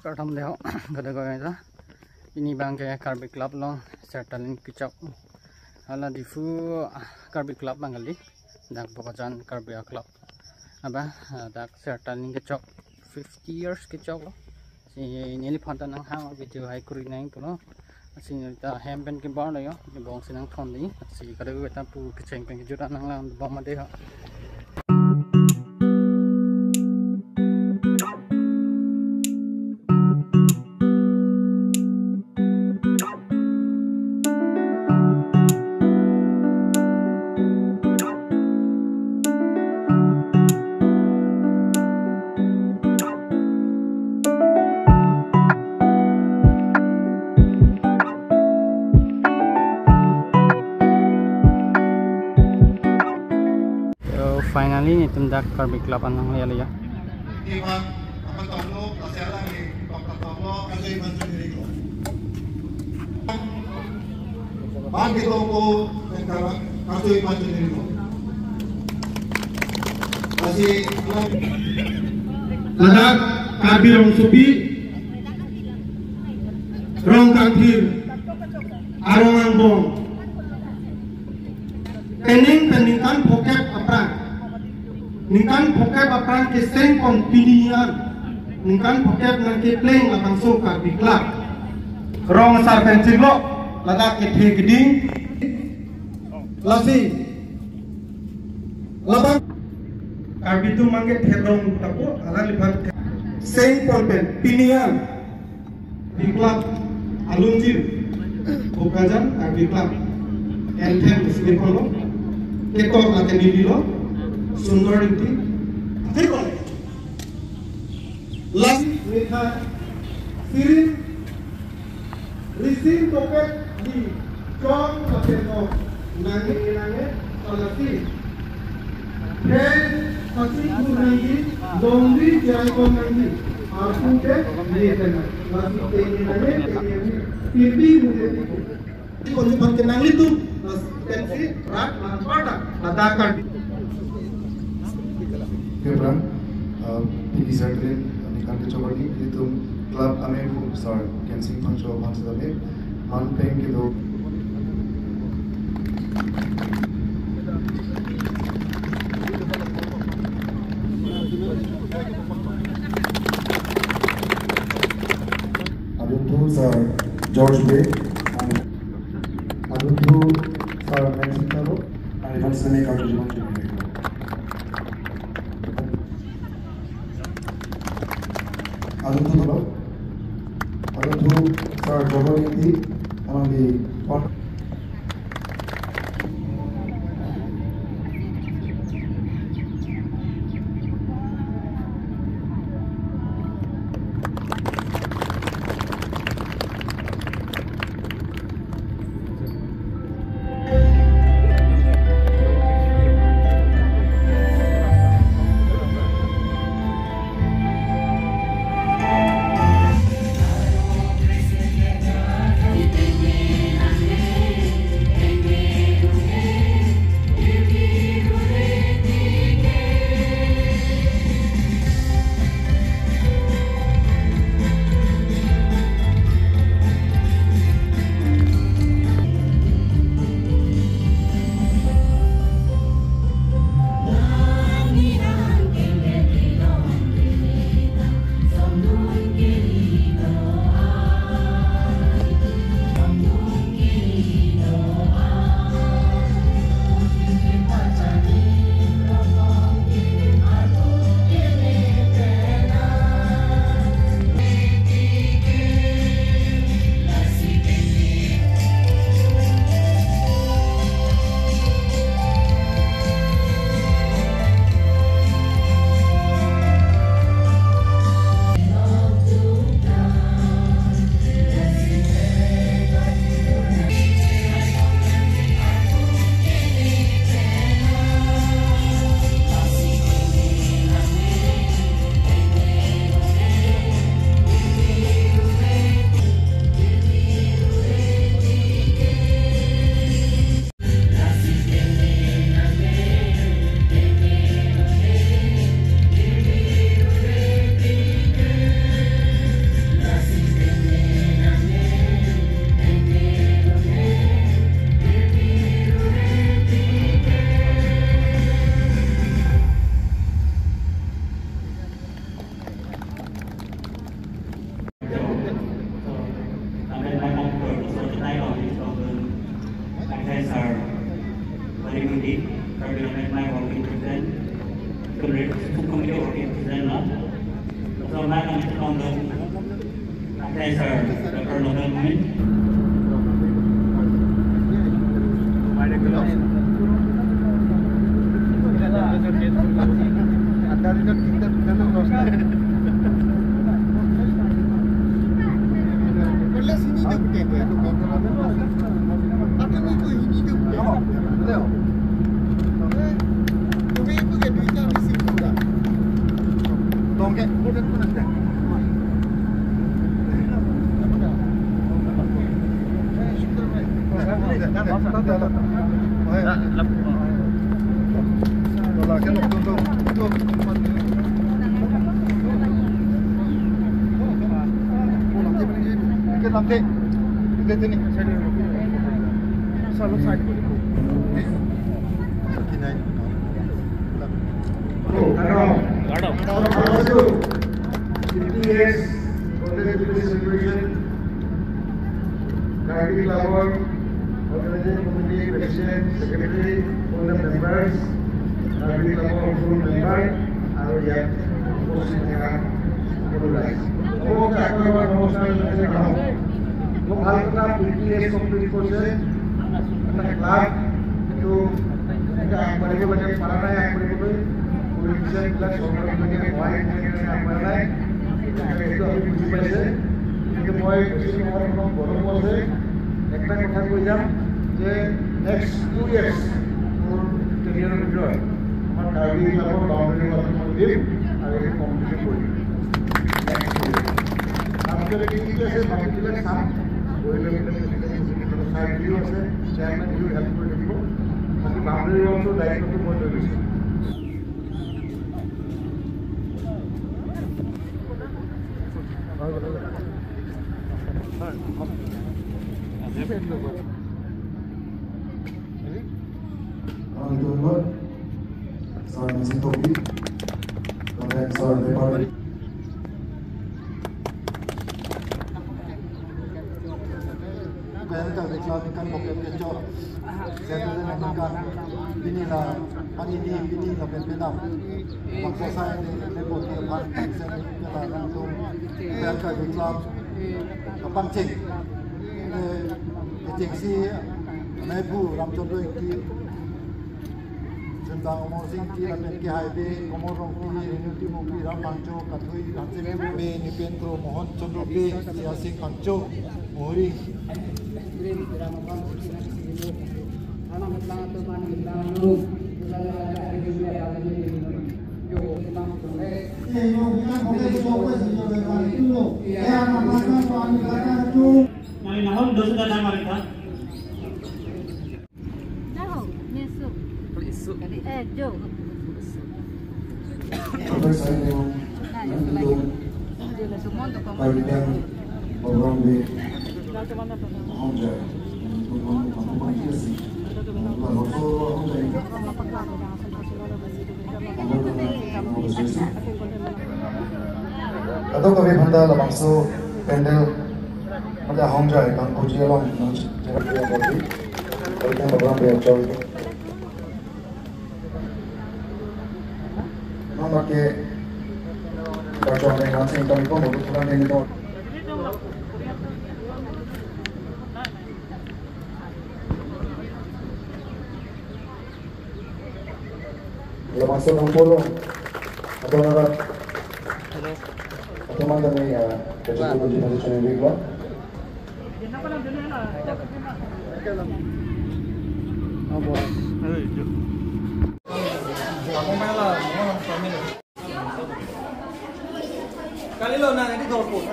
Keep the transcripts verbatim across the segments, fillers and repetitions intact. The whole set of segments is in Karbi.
Pratham deho, kada ko eta. Pini abang ke Karbi Club along sertaling kechok. Hala Diphu Karbi Club abang kali. Dak Bokajan Karbi Club. Aba, ah, dak sertaling kechok fifty years kechok lo. Si neliphan ta nanghang video hai kuri nang pulo. Si neli ta hem pen kebonlo yo, kebong si nangthon di. Si kada ko eta pu kecheng pen kejut nanglangbom ma deho. So, finally, nelitum dak Karbi Club along ya, ya. Ladak Karbi Rongsopi, Rongkangthir, arong angbong, pening pen ningkan phokep aphrang. Ningkan phokep aphrang keseng pon pini an. Ningkan phokep nangkepleng labangso Karbi Club. Rong asar pen chiklo, ladak kethe keding. Lasi, labang Karbi atum mangke therong tapo, alangliphan seng pon pen pini an. Karbi Club alungjir, Bokajan Karbi Club anthem isi ponlo, ketok lake neli lo, Sundor Ingti. Thik oi. Lasi nitha sirin risin tokek di chong lapen ok nangne nangne palasi. Pen pasi kur nangji, longri jai kon nangji, arpu ke ye tena. Lasi teni nangji, teni nangji, pirpi mungkin. Di kon lipan kenang litu, las pensi, rat, lan pada, ladakan. Kepra, uh, pini sertaling, ningkan kechok arni, nelitum club amephu, Sir Kensing Phangcho aphan sitame, man pen kedo. Adunthu Sir George Bey, and adunthu Sir Mensing Taro, and even Semi Kaju Jumang Jumang. Adunthu Taro, adunthu Sir Jogo Ingti, along di Committee, Sub Committee working president na. So, na kami sa kong dong. Akai sir, Doctor Nobel Mumin. Fifty years Golden Jubilee celebration, Karbi Club-or Organizing Committee President, Secretary, all the members, Karbi Club-or full member, আৰু ইয়াত উপস্থিত থকা সকলো ৰাইজ। সকলোকে আকৌ এবাৰ নমস্কাৰ জনাইছোঁ। বহুত ভাল কথা, fifty years complete কৰিছে। এটা ক্লাব, এইটো এনেকে আগবাঢ়িব লাগে, পৰা নাই আগবাঢ়িবলৈ। পলিটিচিয়ানবিলাক, চৰকাৰবিলাকে সহায় কৰি কেনে আগবঢ়া নাই। গতিকে এইটো আমি বুজি পাইছে। গতিকে মই বেছি সময় নলওঁ, গৰমো আছে। একটা কথা কৈ যাম যে নেক্সট টু ইয়াৰ্ছ মোৰ কেৰিয়াৰৰ ভিতৰত আমাৰ কাৰ্বি ক্লাবৰ বাউণ্ডেৰী ৱাল মই দিম আৰু এইটো কমপ্লিট কৰিম। Next two years. তাৰপিছতে কি কি আছে, বাকীবিলাক চাম। গৈ লৈ পেলাই প্ৰেচিডেণ্ট, ছেক্ৰেটাৰী, ছাৰ, যিও আছে, চেয়াৰমেন, সিও হেল্প কৰি থাকিব। বাকী বাউণ্ডেৰী ৱালটোৰ দায়িত্বটো মই লৈ লৈছোঁ। Ang ito naman, sa Mister Toby, Kapag sa Nepal. Kaya nagkakita, di kan bokeh kecho. Saya tu na kan, pini la, pini ni, pini la pen penam. Bangsa saya ni, lepo ke pan, saya ni kata orang tu, kaya nagkakita, kapangcheng. Eh, kechengsi, nai bu, Ramchandra Ingti, Sendang Amor Sing Ingti, lapen ke hai be, Komor Rongpi, Renu Timungpi, Ram Bangcho, Kathui, Hanse Bey, Nipen Pro, Mohon Chandra Bey, Sia Sing Bangcho, Mohori. Mari nahon dos sudah dah mari, Pak. Tahu, nyesuk. Isu. Eh, jo. Apa saya mau? Nah, yang itu. Kaitan program di Hongja. Untuk kamu, kamu pasti sih. Kalau solo Hongja ini. Kamu dengan, kamu sesi. Kadokave aphanta labangso pandal, mate Hongja kangpuji along nangchepri abang, kami kang program bejol. Mama ke kachong nangching kami pun betul kan ini pun. Labangso nangpolo. Atau nara. Atau mana ni, ah, kecil pun di mana channel ni, Pak? Kali lo na, ini golput.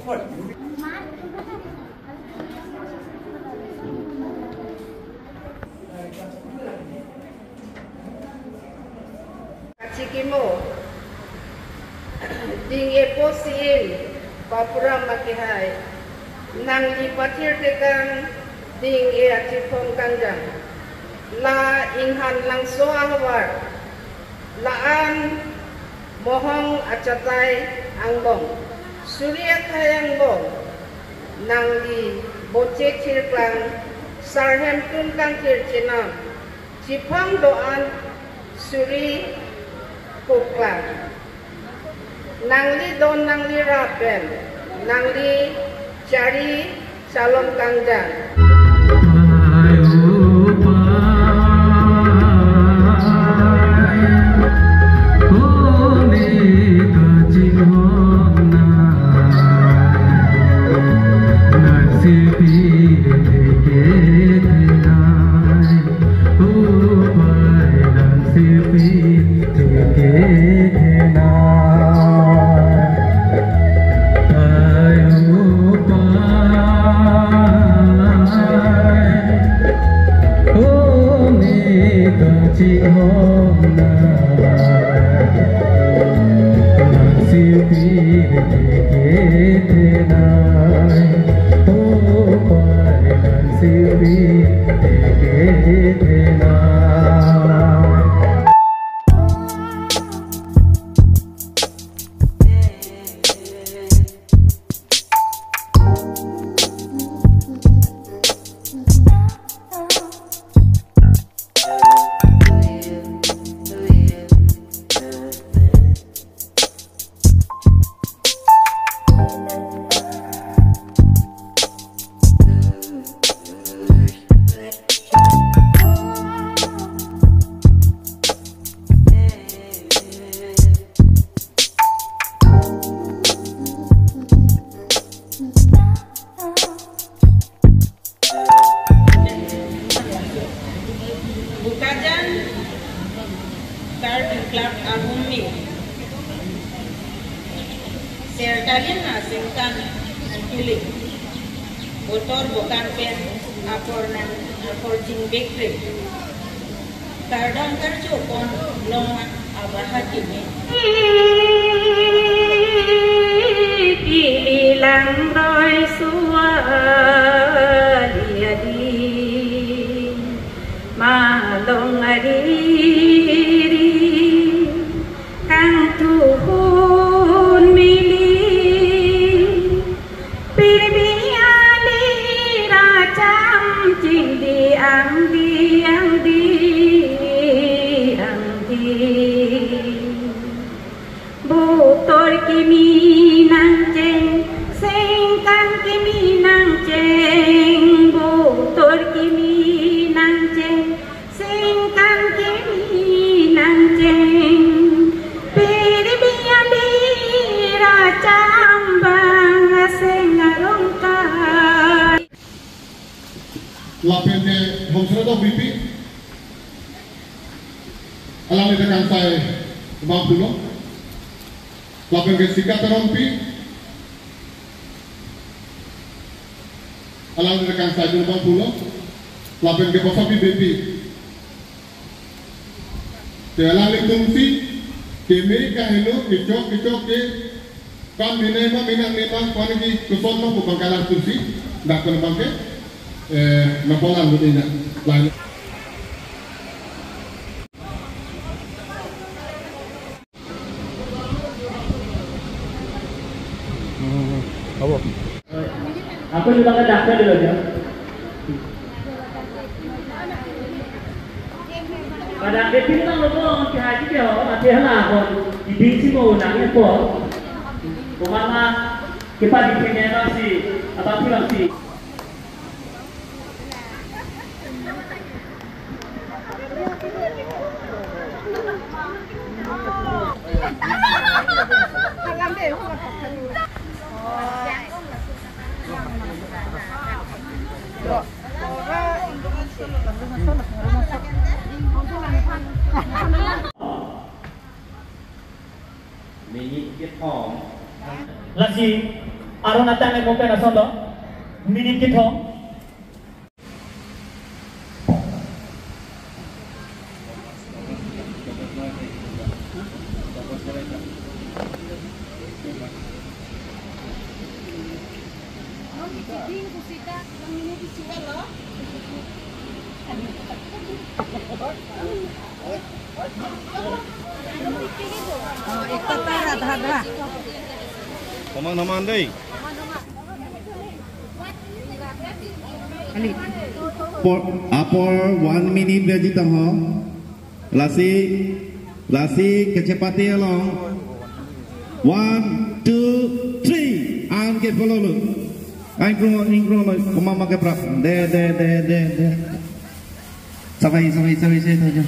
Kachikimo, ding-e po si-im, papuram akehai, nangli pathir tekang, ding-e achiphong kangjang. La inghan langso ahavar, la-an mohong achatai angbong, suri akhai angbong, nangli boche thirklang, sarhemtun kangthir chenam, chiphang do-an suri kuklang. Nangli don nangli rap pen, nangli chari chalom kangjang. Bokajan Karbi Club ahumi sertalin asengkan kiling botor bokan pen apor nang apor jingbekre. Kardom karcho pon long abahar kimi. Pili langroi suali adi malong adiri kangtuhun mili. Pirbi ali racham chingdi angdi angdi angdi. Botor kimi nangcheng, sengkan kimi nangcheng, botor kimi nangcheng, sengkan kimi nangcheng, piri biya bira chambang aseng arongkai. Lapen ke Hongseredok Beypi, alangli ta kangsai bang pulo. Lapen ke Sika Terongpi, alangli ta kangsai dun bang pulo. Lapen ke Bosapi Beypi. Te alanglitumsi keme kaheno kechok kechok ke kam minai ma minang ne ma kwan ki koson ma pu bang ke alangtumsi dak pen bang ke, eh, napolan bu ina. Lain. Hmm, abo. Ako juga kan daksa dulu aja. Pada ke pinang lo ko, ke haji ke ho, ate hala ko, ibing si mo nang e po. Ko mama, ke pa di pinang si, apa pulang si. Minit kethom. Lasi, Aron atang le mo pen asonlo. Minute kethom. Teman-teman dei. Apor, apor one minute veji tang ho. Lasi, lasi kachepate along. One, two, three. An ke follow lo. An krung, an krung lo. Komama ke prap. De, de, de, de, de. Sabai, sabai, sabai, sabai, sabai.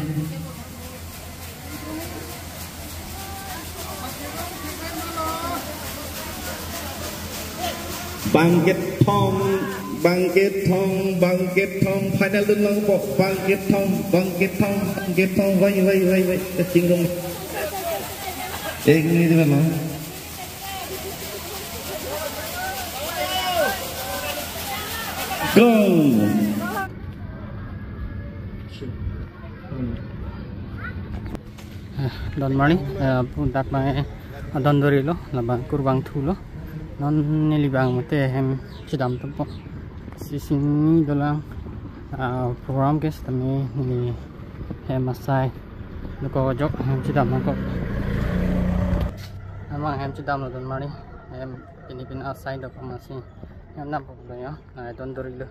Bang kethom, bang kethom, bang kethom, final dunlongpo, bang kethom, bang kethom, bang kethom, wai, wai, wai, wai, eh, tingrong. Eh, ini di mana? Go! Eh, don marli, eh, pu dak bang, eh, adon dorilo, labang kurvangthulo. Non neli bang mate hem chedam tangpo. Sisini dolang, ah, program ke setame neli hem asai. Dokok ajok hem chedam nangkok. Emang hem chedamlo don marli. Hem pini pin asai dokok masi. Hem nampoklo yo. Nai don dorilo.